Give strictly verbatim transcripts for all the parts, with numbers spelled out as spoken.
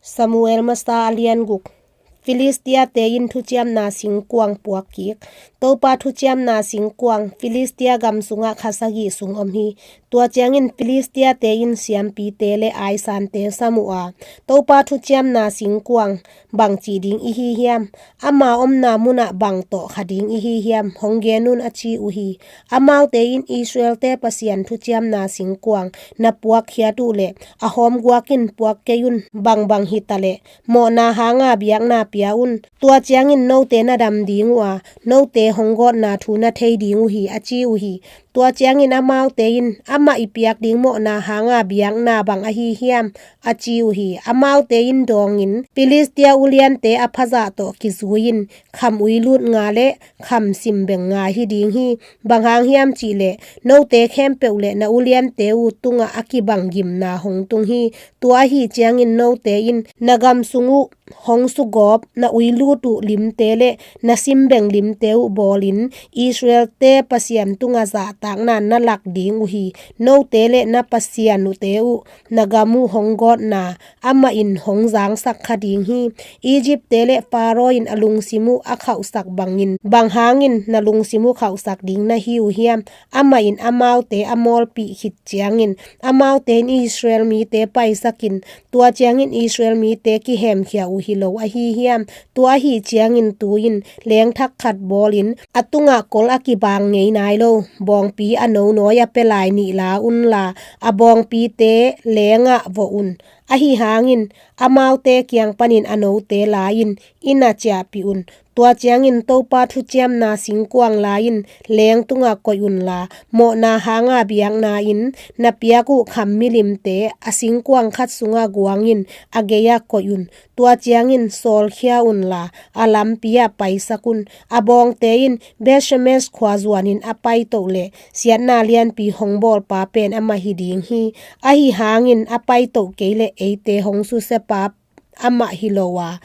Samuel masa a lian guk. Filistia-te in thuciamna singkuang puak kik. Topa thuciamna singkuang Filistia gam sungah kha sagih sung om hi. Tua ciangin Filistia-te in siampite le aisante sam uh a, Topa thuciamna singkuang bang cih ding i hi hiam? Ama omna munah bang tawh kha ding i hi hiam? Hong gen un, a ci uh hi. Amaute in, Israel-te Pasian thuciamna singkuang na puakkhiat uh leh a hawmguak in puak kei un, bangbang hi ta leh mawhna hanga biakna pia un. Tua ciangin note na dam ding uh a, note hong gawtna thu na thei ding uh hi, a ci uh hi. Tua ciangin amaute in, amah i piak ding mawhna hanga biakna bang ahi hiam? A ci uh hi. Amaute in dawngin, Filistia uliante a phazah tawh kizui-in kham uilut nga le kham simbeng nga hi ding hi. Bang hang hiam cih leh note khempeuh le na uliante uh tungah a kibang gimna hong tung hi. Tua ahi ciangin note in na gam sung uh hong sugawp, na uilut uh limte le na simbeng limte uh bawlin Israel-te Pasian tungah zahtakna na lak ding uh hi. Note le na pasian uhte uh na gam uh hong gawtna amah in hong zangsak kha ding hi. Egypt-te le Pharaoh in a lungsim uh a khauhsak bangin, bang hangin na lungsim uh khauhsak ding na hi uh hiam? Amah in amaute a mawlpih khit ciangin amaute in Israel mite paisakin, tua ciangin Israel mite kihemkhia uh hi lo ahi hiam? Tua ahi ciangin tu-in lengthak khat bawlin, a tungah kol a kibang ngei nai lo bawngpi a no nawi a pia lai nih la unla, a bawngpite lengah vawh un. Ahi hangin amaute kiang panin a note la-in inn ah ciahpih un. Tua ciangin Topa thuciamna singkuang la-in leng tungah koih unla, mawhna hanga biakna-in na piak uh kham milimte a singkuang khat sungah guangin a gei-ah koih un. Tua ciangin sawlkhia unla, a lampi-ah paisak un. A bawngte in Bethsemes khua zuanin a paitoh leh siatna lianpi hong bawlpa pen amah hi ding hi. Ahi hangin a paitoh kei leh eite hong susiapa amah hi lo a,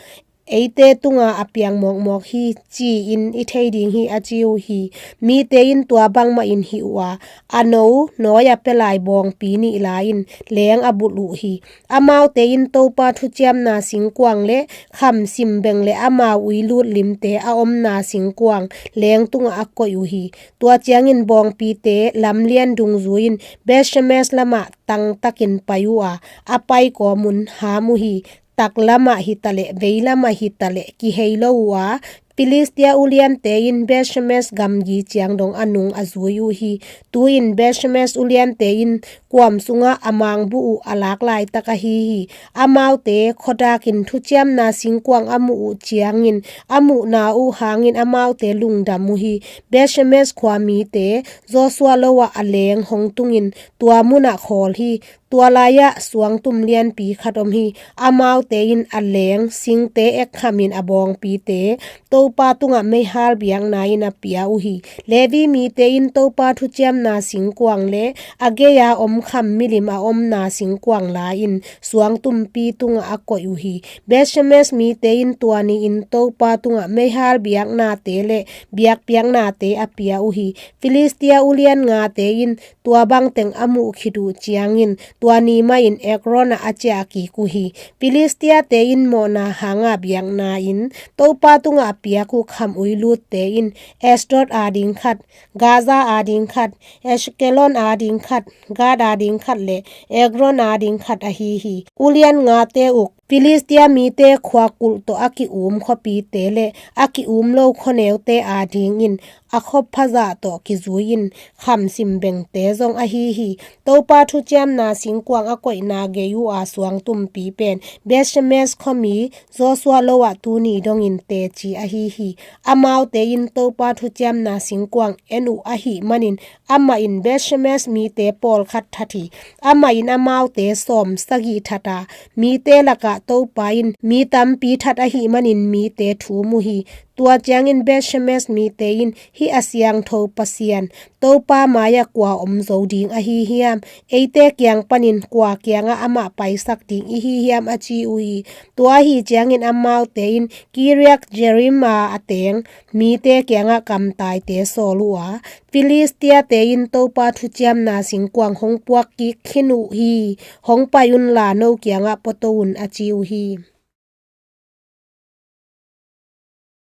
eite tunga a piang mawkmawk hi, ci-in i thei ding hi, a ci uh hi. Mite in tua bangmah in hih uh a, a no nawi a pia lai bawngpi nih la-in leng a bulh uh hi. Amaute in Topa thuciamna singkuang le kham simbeng le amau uilut limte a omna singkuang leng tungah a koih uh hi. Tua ciangin bawngpite lamlian dungzui-in Bethsemes lamah tangtakin pai uh a, a pai kawm un ham uh hi. Taklamah hi ta leh veilamah hi ta leh kihei lo uh a, Filistia uliante in Bethsemes gamgi ciang dong a nung a zui uh hi. Tu-in Bethsemes uliante in kuam sungah a mangbuh uh a lak laitak ahi hi. Amaute khuadakin thuciamna singkuang a muh uh ciangin, a muhna uh hangin amaute lungdam uh hi. Bethsemes khua mite Joshua lo-ah a leng hong tungin tua munah khawl hi. Tua lai-ah suangtum lianpi khat om hi. Amaute in a leng singte ekkhamin a bawngpite Topa tungah meihal biakna-in a pia uh hi. Levi mite in Topa thuciamna singkuang le a gei-a om kham milim a omna singkuang la-in suangtumpi tungah a koih uh hi. Bethsemes mite in tua ni-in Topa tungah meihal biaknate le biakpiaknate a pia uh hi. Filistia ulian ngate in tua bangteng a muh khit uh ciangin tua ni mahin Ekron-ah a ciah kik uh hi. Filistia-te in mawhna hanga biakna-in Topa tungah a piak uh kham uilutte in Ashdod ading khat, Gaza ading khat, Ashkelon ading khat, Gath ading khat le Ekron ading khat ahi hi. Ulian ngate uk Filistia mite khua kulh tawh a ki-um khuapite le a ki-um lo khuaneute adingin a khuaphazah tawh kizui-in kham simbengte zong ahi hi. Topa thuciamna singkuang a koihna gei uh a suangtumpi pen Bethsemes khuami Joshua lo-ah tuni dongin teci ahi hi. Amaute in Topa thuciamna singkuang en uh ahih manin amah in Bethsemes mite pawlkhat that hi. Amah in amaute sawm sagih that a, mite lakah Topa in mi tampi that ahih manin mite thum uh hi. Tua ciangin Bethshemesh mite in, "Hih a siangtho Pasian, Topa mai-ah kua om zo ding ahi hiam? Eite kiang panin kua kiangah amah paisak ding i hi hiam?" a ci uh hi. Tua ahi ciangin amaute in Kiriath Jearim a teng mite kiangah kamtaite sawl uh a, "Filistia-te in Topa thuciamna singkuang hong puak kik khin uh hi. Hong pai unla, no kiangah pua to un," a ci uh hi.